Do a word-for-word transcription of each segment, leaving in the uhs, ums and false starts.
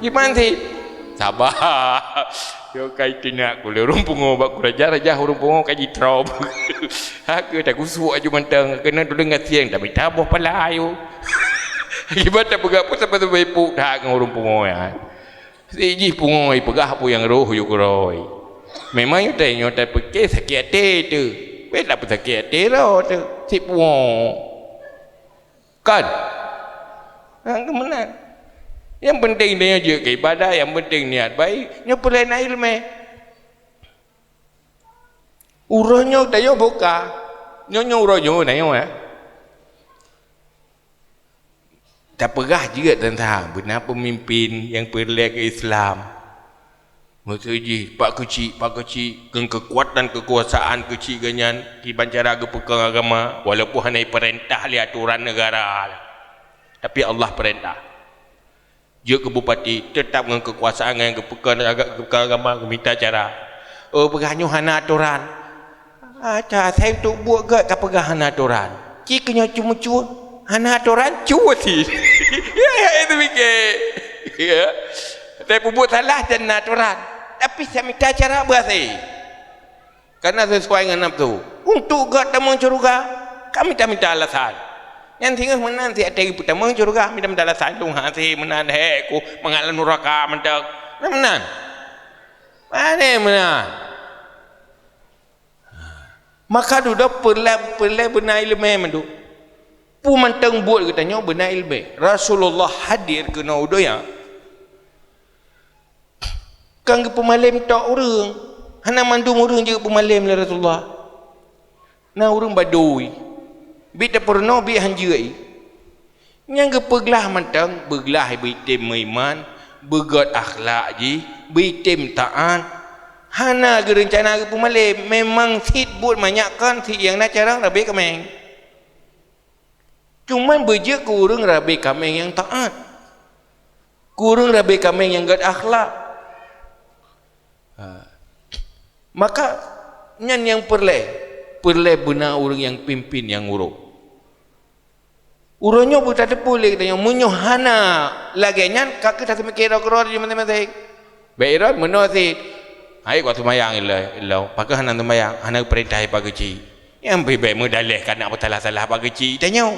Kiban sit. Saba. Yo kai tinak ku lé ureuëng pungo bak kuraja, raja ureuëng pungo ka jitrop. Hak keu takusuk aju mantong, keunan tuleueng gasien, tamita boh pala ayu. Akibat tapeugah pun sampai-sampai ipuk that ngon ureuëng pungo nyan. Sit jih pungo ipeugah peue nyang roh yue keurôi. Memang nyoe tai nyoe tai pike sakét até teuh. Bèk tapeusakét até droe teuh. Sit pungo. Kan? Nyang keumeunang. Nyang penting tanyoe jeuet keu ibadat, nyang penting niat baik, nyoe peureulèe na iéleumé. Uroe nyoe tanyoe buka. Nyoe, nyoe uroe nyoe tanyoe, eh. Tapeugah jeuet teuntang beuna peumimpin nyang peureulèe keu Islam. Maksud jih, pak keuchik, pak keuchik, ngon keukuatan keukuasaan keuchik geuh nyan, kiban cara geupeukong agama, walaupun hana jipeurintah lé atoran neugara. Tapi Allah peurintah. Jeuet keu bupati, teutap ngon keukuasaan nyang geupeukong aga-, geupeukong agama, geumita cara. Oh, peugah nyoe hana atoran. Aca, asai untuk buet gét ka peugah hana atoran. Ci keu nyoe cuma cuek, hana atoran, cuek sit. Ya, ya, itu mikir. Ya. Tapi peubuet salah dan na atoran. Tapi samita cara beuhasé. Karena sesuai ngon nafsu. Untuk gét tamong syeuruga, ka mita-mita alasan. Nyan singoh meunan sit até geupeutamong syeuruga, mita-mita alasan. Lôn hase meunan, hé, ku mangat lam nuraka mantong. Nah, meunan. Pane meunan. Maka dudoe peureulèe, peureulèe beuna iéleumé mandum. Peue mantong buet geutanyoe beuna iéleumé. Rasulullah hadir keunoe u donya. Kan geupeumalém tok ureuëng. Hana mandum ureuëng jeuet geupeumalém lé Rasulullah. Na ureuëng badui. Bit tapeurunoe, bit hanjeuet. Nyang geupeuglah mantong, beuglah beuitem meuiman, beugét akhlak jih, beuitem taát. Hana geureuncana geupeumalém, memang sit buet manyak kon sit nyang na carông rabe kaméng. Cuman beujeuet keu ureuëng rabe kaméng nyang taát. Keu ureuëng rabe kaméng nyang gét akhlak. Ha. Maka, nyan nyang peureulèe, peureulèe beuna ureuëng nyang pimpin nyang uroe. Uroe nyoe beutateupeue lé geutanyoe, meunyoe hana lagèe nyan, ka keuh taseumiké droe keudroe di maséng-maséng. Bèk droe meunoe sit. Hai, kok seumayang ilèe, ilèe, pakon hana seumayang, hana geupeurintah lé pak keuchik. Nyang pih bèk meudalèh keu aneuk peusalah-salah pak keuchik tanyoe.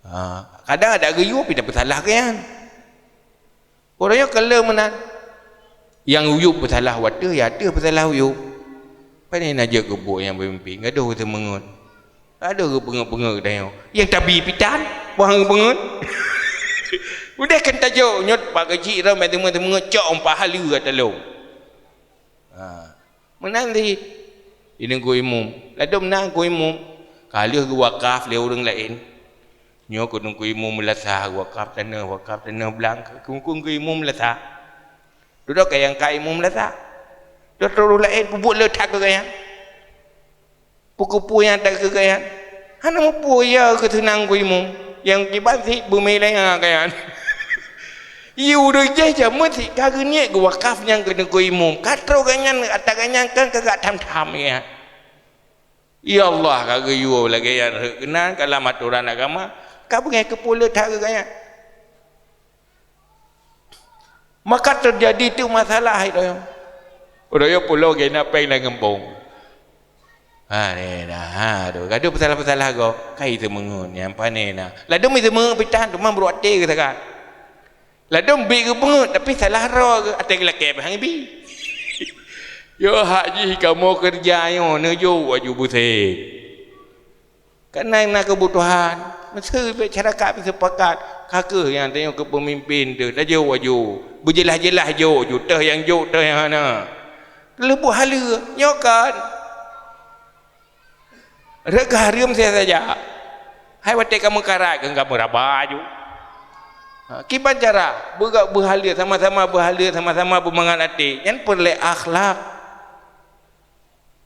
Ha, kadang adak geuyue pih tapeusalah keu nyan. Uroe nyoe ka lheueh meunan. Nyang yue peusalah u ateueh, nyang ateueh peusalah u yue. Pane na jeuet keu buet nyang peumimpin, gadôh seumeungeut. Gadôh geupeungeut-peungeut tanyoe. Nyang tabi pih tan, bah geupeungeut. Udeh kan tajok, nyoe pak keuchik rhom, bèk teungoh-teungoh cok umpat haleue ata lôn. Ha. Meunan sit. Di Teungku Imum. Ladôm na Teungku Imum. Ka lheueh geuwakaf lé ureuëng laén. Nyoe keu Teungku Imum Meulasa geuwakaf tanoh, wakaf tanoh blang. Keu Teungku Imum Meulasa. Dudoe ka nyang ka Imum Meulasa. Dudoe ureuëng laén peubuet le that keu gobnyan. Peue keupeue nyang that keu gobnyan? Hana mupeue, ya keuseunang keu imum. Nyang kiban sit beumé lé nyan gobnyan. Yue ureuëng jéh jameun sit ka geuniet geuwakaf nyan keu Teungku Imum. Ka trok gobnyan, ata gobnyan kan ka gak tham-tham nyan. Ya Allah, ka geuyue lagèe nyan rhot keunan ka lam atoran agama, ka beungèh keupeue le that keu gobnyan. Maka teujadi teuk masalah, hai doyong. Doyong pulo gena péng lam geumpông. Ha, nena, ha, tu. Gadoh peusalah-peusalah gob. Kai teumeungeut, nyang pane na. Ladôm teumeungeut pih tan, teuma brok até geusagat. Ladôm bit geupeungeut, tapi salah droe geuh, até geulakèe pih han geubi. Yo, hak jih kamoe keureuja nyoe, neujok aju beusét. Karena na keubutuhan, meuseue masyarakat meusepakat, ka kheueh nyang tanyoe keu peumimpin teuh, tajok aju, beujeulaih-jeulaih jok aju, teuh nyang jok, teuh nyang hana. Leubeh haleue, nyoe kan. Reuga hareuem saja. Hai watèe ka meukarat, kan ka meuraba aju. Ha, kiban cara, beuga-, beuhaleue, sama-sama beuhaleue, sama-sama beumangat até. Nyan peureulèe akhlak.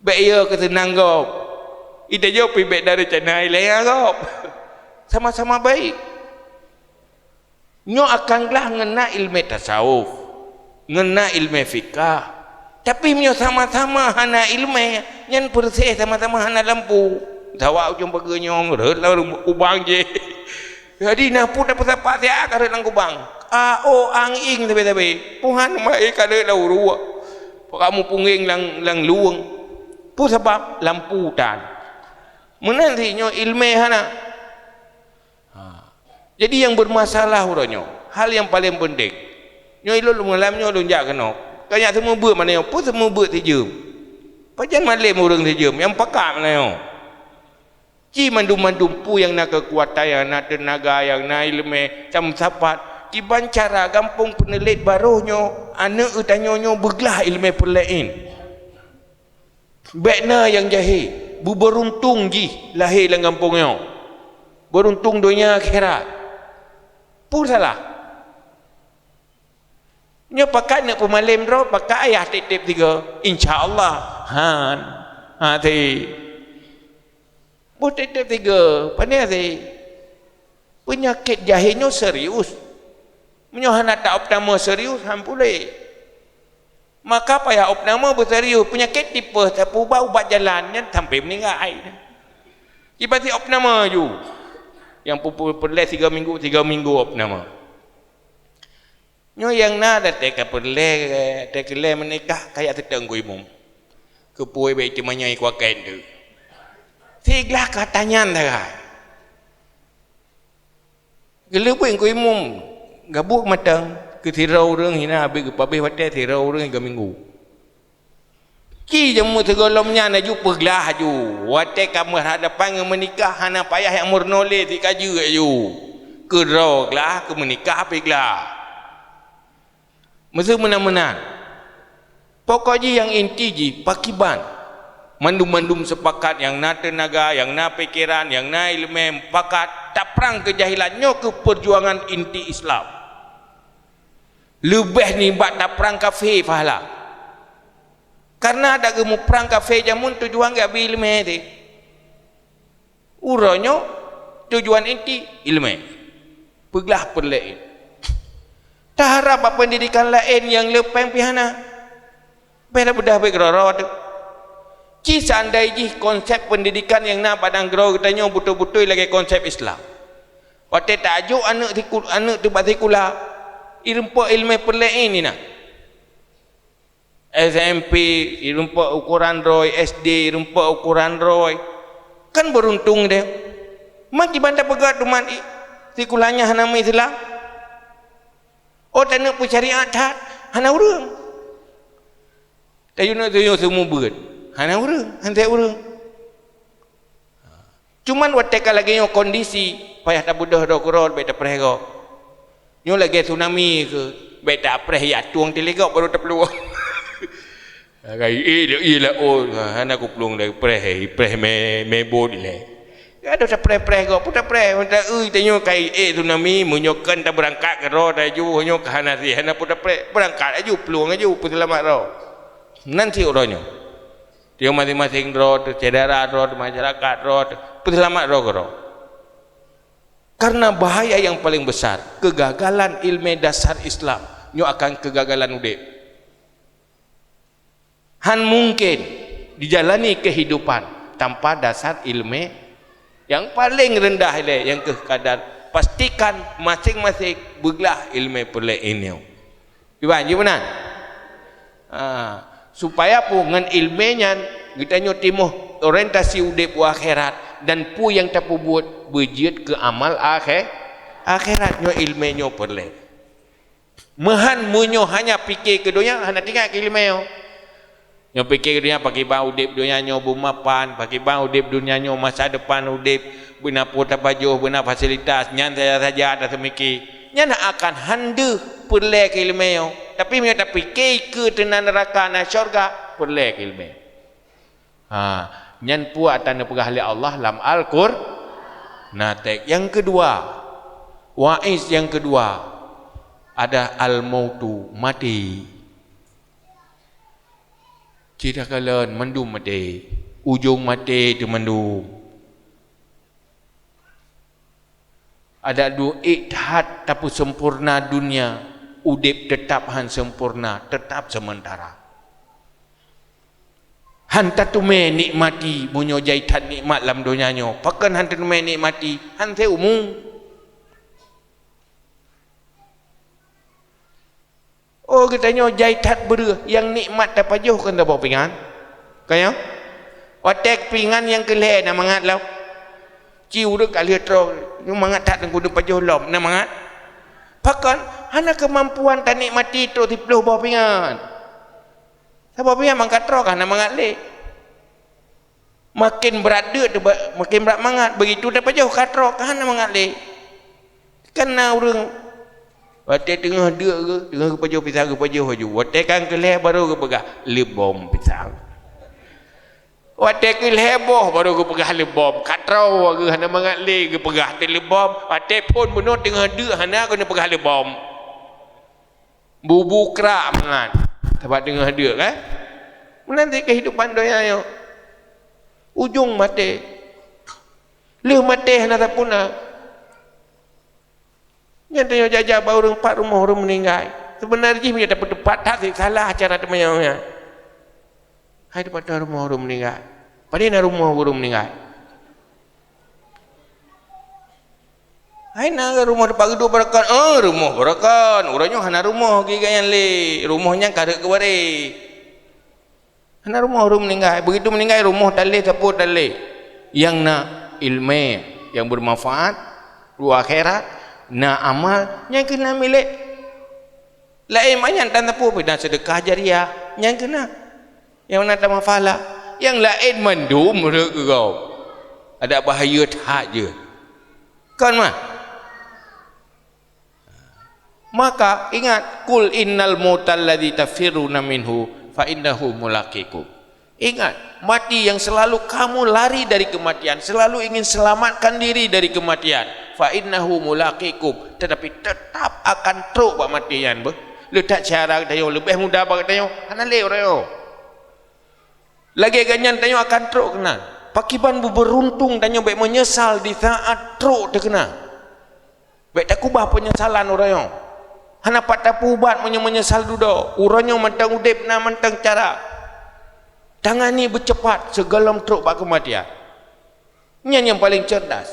Bèk yo keuseunang gob. Ita jok pih bèk dari canai lé gob. Sama-sama baik. Nyoe akan glah ngon na ileumèe tasawuf, ngon na ileumèe fikah. Tapi meunyoe sama-sama hana ileumèe, nyan peureuseh sama-sama hana lampu. Sawa ujong pageue nyoe rhot lam kubang jih. Jadi na peue tapeusapat siat ka rhot lam kubang. A, o, ang, ing, sabe-sabe. Tuhan mai ka lheueh lam uruek. Paka mupungeng lam, lam lueng. Peue sabab? Lampu tan. Meunan si nyoe ileumèe hana. Ha. Jadi nyang bermasalah uroe nyoe, hal nyang paleng penting. Nyoe lôn malam nyoe lôn jak keunoe. Ka nyak seumeubeuet mana nyoe, peue seumeubeuet sijeuem? Pajan malem ureueng sijeuem, nyang pakat mana nyoe? Ci mandum-mandum peue nyang na keukuatan, nyang na teunaga, nyang na ileumèe, sam sapat, kiban cara gampông Peuneulét Barôh nyoe, aneuk geutanyoe nyoe beuglah ileumèe peulét in. Bèk na nyang jahé, beubeuruntung jih lahé lam gampông nyoe. Beuruntung donya akhirat. Peue salah? Nyoe pakat neuk peumalem droe, pakat ayah tiep-tiep tiga. Insya Allah. Han. Ha, ti. Boh tiep-tiep tiga. Pandai ti. Peunyakét jahé nyoe serius. Meunyoe hana ta opname serius, han puléh. Maka payah opname beuserius. Peunyakét tipes, tapeuubat-ubat jalan, nyan sampai meuninggai. Ibarat opname ju. Nyang pu-, pu-, peureulèe tiga minggu, tiga minggu opname. Nyoe nyang na, watèe ka peureulèe, watèe keu lhèe meunikah, ka jak seutôt keu imum. Keupeue bèk teumanyai kuakèe teuh. Siglah ka tanyan sagai. Geuleubeut keu imum, gabuek mantong, keu sidroe ureueng hina habéh geupabéh watèe sidroe ureueng tiga minggu. Ci jamé sigohlom nyan laju peuglah laju. Watèe ka meuhadapan ngon meunikah, hana payah jak meurunoe lé, sikajeue laju. Keudroe glah, keu meunikah pih glah. Meuseu meunan-meunan. Pokok jih nyang inti jih pakiban. Mandum-mandum seupakat, nyang na teunaga, nyang na pikeran, nyang na ileumèe, pakat taprang keujahilan, nyoe keuh peujuangan inti Islam. Leubeh nibak taprang kafé pahala. Kareuna dak geumuprang kafé jameun tujuan geubi ileumèe teuh. Uroe nyoe tujuan inti ileumèe. Peuglah peureulèe. Taharap bak peundidikan laén nyang le péng pih hana. Bèk tabeudah bèk keudroe-droe teuh. Ci seandai jih konsep peundidikan nyang na padang droe geutanyoe beutôi-beutôi lagèe konsep Islam. Watèe tajok aneuk siku-, aneuk teuh bak sikula, irumpok ileumèe peureulèe inan. S M P irumpok ukoran droe, S D irumpok ukoran droe. Kan beuruntung deh. Makiban tapeugah teuma i, sikula nyan hana meu Islam. Oh, taneuk peusyariat that, hana ureueng. Tayue neuk tuyue seumeubeuet, hana ureueng, han sép ureueng. Cuman watèe ka lagèe nyoe kondisi, payah tabeudôh droe keudroe, bèk tapreh gob. Nyoe lagèe tsunami keuh, bèk tapreh, ya tueng tiligop baru taplueng. Ka ié, ié laôt, ha, hana kuplueng lé, preh, preh mé, mé bot ilèe. Ka deuh tapreh-preh gob, peue tapreh, meuta eu tanyoe ka ié tsunami, meunyoe kon tabeurangkat keudroe laju, nyoe ka hana sih, hana peue tapreh, beurangkat laju, plueng laju, peuseulamat droe. Nan si uroe nyoe. Tiep maséng-maséng droe teuh, syedara droe teuh, masyarakat droe teuh, peuseulamat droe keudroe. Karena bahaya yang paling besar, kegagalan ilmèe dasar Islam nyoe akan kegagalan udép. Han mungken dijalani kehidupan tanpa dasar ilmèe yang paling rendah ilèe, nyang keuh kadar pastikan maséng-maséng beuglah ilmèe peureulèe nyoe. Iban, ji meunan? Ha, supaya peue ngon ilmèe nyan geutanyoe timoh orientasi udép u akhirat dan peue nyang tapeubuet beujeuet keu amal akhé-, akhirat nyoe ilmèe nyoe peureulèe. Meuhan meunyoe hanya pike keu donya, hana teuingat keu ilmèe nyoe. Nyoe pike keu donya, pakriban udép donya nyoe beumapan, pakriban udép donya nyoe masa depan udép, beuna peue tapajoh, beuna fasilitas, nyan saja-saja taseumike. Nyan akan han deuh peureulèe keu ilmèe nyoe. Tapi meunyoe tapike keu teuna neuraka na syurga, peureulèe keu ilmèe. Ha, nyan peue ata neupeugah lé Allah lam Al-Qur-, na teks. Nyang keudua, waiz nyang keudua, ada al-mautu, maté. Cit takalon mandum maté, ujong maté teuh mandum. Adak duek ék that tapeuseumpurna dunia, udép teutab han seumpurna, teutab seumeuntara. Han tateumé nikmati, meunyoe jai that nikmat lam donya nyoe, pakon han tateumé nikmati, han sép umu. Geutanyoe jai that breueh, nyang nikmat tapajoh kon saboh pingan. Ka nyo? Watée pingan nyang keu lhée na mangat lom. Ci ureuëng ka lheueh troe, nyoe mangat that ureuëng pajoh lom, na mangat. Pakon? Hana keumampuan tanikmati trok siplôh boh pingan. Saboh pingan mangkat troe ka hana mangat lé. Makin brat deuk, teuba-, makin brat mangat. Begitu tapajoh ka troe, ka hana mangat lé. Kan na ureuëng, watée teungoh deuk geuh, teungoh geupajoh pisang, geupajoh laju. Watée kan keu lhée baru geupeugah, "Leubom pisang." Watée keu lhée boh baru geupeugah, "Leubom." Ka troe geuh hana mangat lé, geupeugah, "Teu leubom." Watée phon bunoe teungoh deuk, hana keuneuk peugah, "Leubom." Bubu krak mangat, sabab teungoh deuk, kan? Meunan cit keuhidupan donya nyoe. Ujong maté. Lheueh maté hana tapuna. Nyan tanyoe jak-jak bak ureuëng, pat rumoh ureuëng meuninggai. Seubeuna jih meunyoe tapeutepat that cit salah cara teumanyong nyan. Hai, teupatah rumoh ureuëng meuninggai. Padahai na rumoh ureuëng meuninggai. Hai, na rumoh teumpat geuduek barokon. Oh, rumoh barokon. Uroe nyoe hana rumoh geuh nyan lé. Rumoh nyan ka rhot keu waréh. Hana rumoh ureuëng meuninggai. Begitu meuninggai, rumoh tan lé, sapeue tan lé. Nyang na iéleumé nyang beumanfaat, u akhirat, na amal, nyan keuh na milék. Laén manyan tan sapeue, pih na seudeukah jariah, nyan keuh na. Nyang na tamong pahala. Nyang laén mandum rhot keu gob. Adak bahya that jeuet. Kon mah? Maka ingat, "Qul innal mautal ladzi tafirruna minhu fa innahu mulaqikum." Ingat, mati yang selalu kamu lari dari kematian, selalu ingin selamatkan diri dari kematian, "fa innahu mulaqikum," tetapi tetap akan trok bak maté nyan beuh. Le that syedara geutanyoe leubeh muda bak geutanyoe, hana lé uroe nyoe. Lagée gobnyan tanyoe akan trok keunan. Pakriban beubeuruntung tanyoe bék meunyeusal di saát trok teukeuna. Bék takubah peunyesalan uroe nyoe. Hana pat tapeuubat meunyoe meunyeusal dudoe. Uroe nyoe mantong udeb na mantong cara. Tangani beucepat sigohlom trok bak keumatian. Nyan nyang paleng cerdas.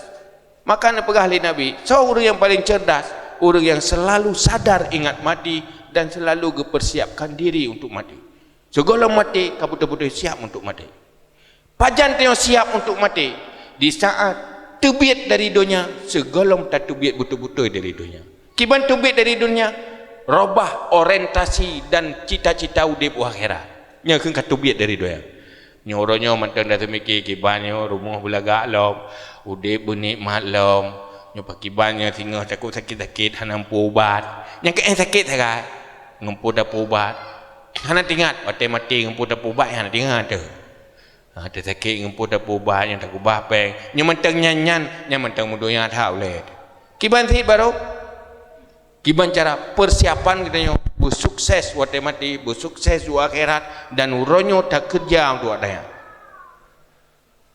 Maka neupeugah lé Nabi, soe ureuëng nyang paleng cerdas? Ureuëng nyang seulalu sadar ingat mati dan seulalu geupeusiapkan diri untuk mati. Sigohlom maté, ka beutôi-beutôi siap untuk maté. Pajan tanyoe siap untuk maté? Di saat teubiet dari donya, sigohlom tateubiet beutôi-beutôi dari donya. Kiban teubiet dari donya, robah orientasi dan cita-cita udeb u akhirat. Nyan keuh ka teubiet dari donya. Nyoe uroe nyoe mantong taseumike kiban nyoe rumoh beulagak lom, udeb beunikmat lom. Nyoe pakriban nyoe singoh takot sakét-sakét hana muphom ubat. Nyang keu éh sakét sagai. Ngon peue tapeuubat? Hana teuingat, watée maté ngon peue tapeuubat hana teuingat teuh. Ha, teusakét ngon peue tapeuubat nyang takubah péng. Nyoe mantong nyan-nyan, nyan mantong meudonya that ulée. Kiban cit barô, kiban cara persiapan geutanyoe beusukses watée maté, beusukses u akhirat, dan uroe nyoe takeureuja untuk awaknyan.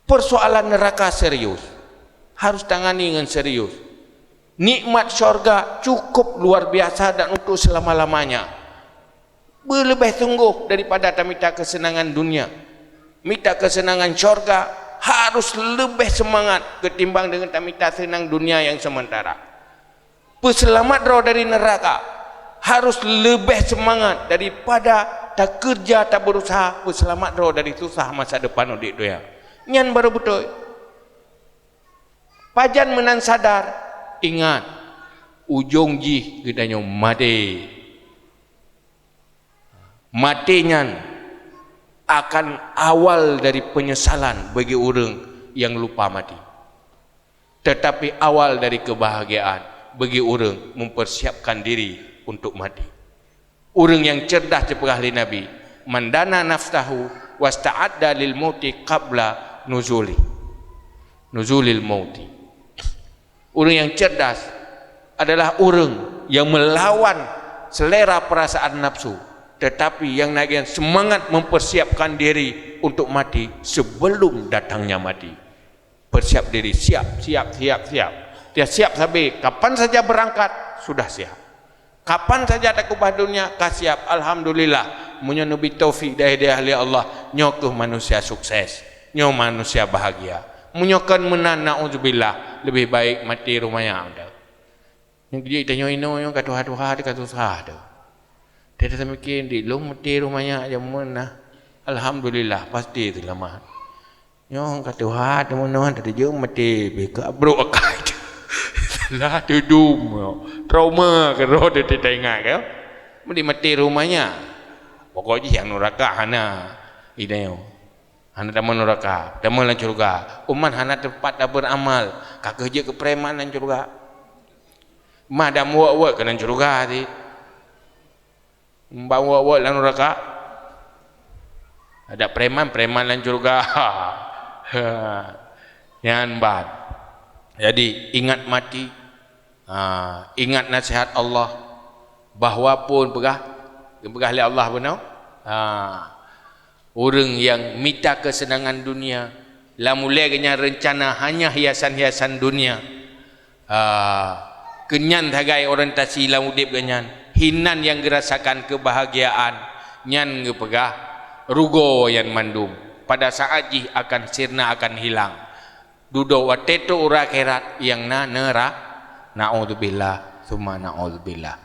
Persoalan neuraka serius, harus tangani ngon serius. Nikmat syurga cukup luar biasa dan untuk selama-lamanya. Beuleubeh sunggoh daripada tamita keuseunangan dunia. Mita keuseunangan syurga harus leubeh seumangat ketimbang deungon tamita seunang dunia nyang seumeuntara. Peuseulamat droe dari neuraka harus leubeh seumangat daripada takeureuja, tabeurusaha peuseulamat droe dari susah masa depan udeb donya. Nyan barô beutôi. Pajan meunan sadar? Ingat, ujong jih geutanyoe maté. Maté nyan akan awal dari peunyesalan bagi ureuëng nyang lupa maté, teutapi awal dari keubahgiaan bagi ureuëng meupeursiapkan diri untuk maté. Ureuëng nyang ceurdas, jipeugah lé Nabi, "Man dana nafsahu wasta'adda lil mauti qabla nuzuli, nuzulil mauti." Ureuëng nyang cerdas adalah ureuëng nyang meulawan selera peurasaan nafsu, teutapi nyang na geuh seumangat mempersiapkan diri untuk mati sebelum datangnya mati. Persiap diri, siap, siap, siap, siap. Dia siap sabe, kapan saja berangkat, sudah siap. Kapan saja takeubah dunia, ka siap. Alhamdulillah, meunyoe neubri taufik dan hidayah lé Allah, nyoe kheueh manusia sukses, nyoe manusia bahagia. Meunyoe kon meunan, naudzubillah, leubeh baik maté rumayang teuh. Nyang keujeuet tanyoe inoe nyoe ka tuha-tuha teuh, ka susah teuh. Jadi tamiké, "Di lôn maté ruh manyak jameun nah. Alhamdulillah, pasti seulamat." Nyoe ka tuha teumeunoe teujeue maté, bèk keu brôk akai. Salah teudum nyoe. Trauma keudroe teuingat ka. Meudi maté ruh manyak. Pokok jih nyang nuraka hana. Ida nyoe. Hana tamong nuraka, tamong lam syeuruga. Umat hana teumpat tabeuamal, ka keuh jeuet keu preman lam syeuruga. Mah dam wot-wot keu lam syeuruga cit. Mbak wot-wot lam nuraka. Ada preman, preman lam syeuruga. Nyan ban. Jadi, ingat mati. Ha, ingat nasihat Allah, bahwa phon peugah, peugah lé Allah bunoe, ha, ureuëng nyang mita keuseunangan dunia, lam ulée geuhnyan reuncana hanya hiasan-hiasan dunia, ha, keu nyan sagai orientasi lam udeb geuhnyan, hinan nyang geurasakan keubahagiaan, nyan geupeugah rugoe nyan mandum, pada saát jih akan sirna, akan hilang. Dudoe watée trok u akhirat nyang na neura-, naudzubillah, summa naudzubillah.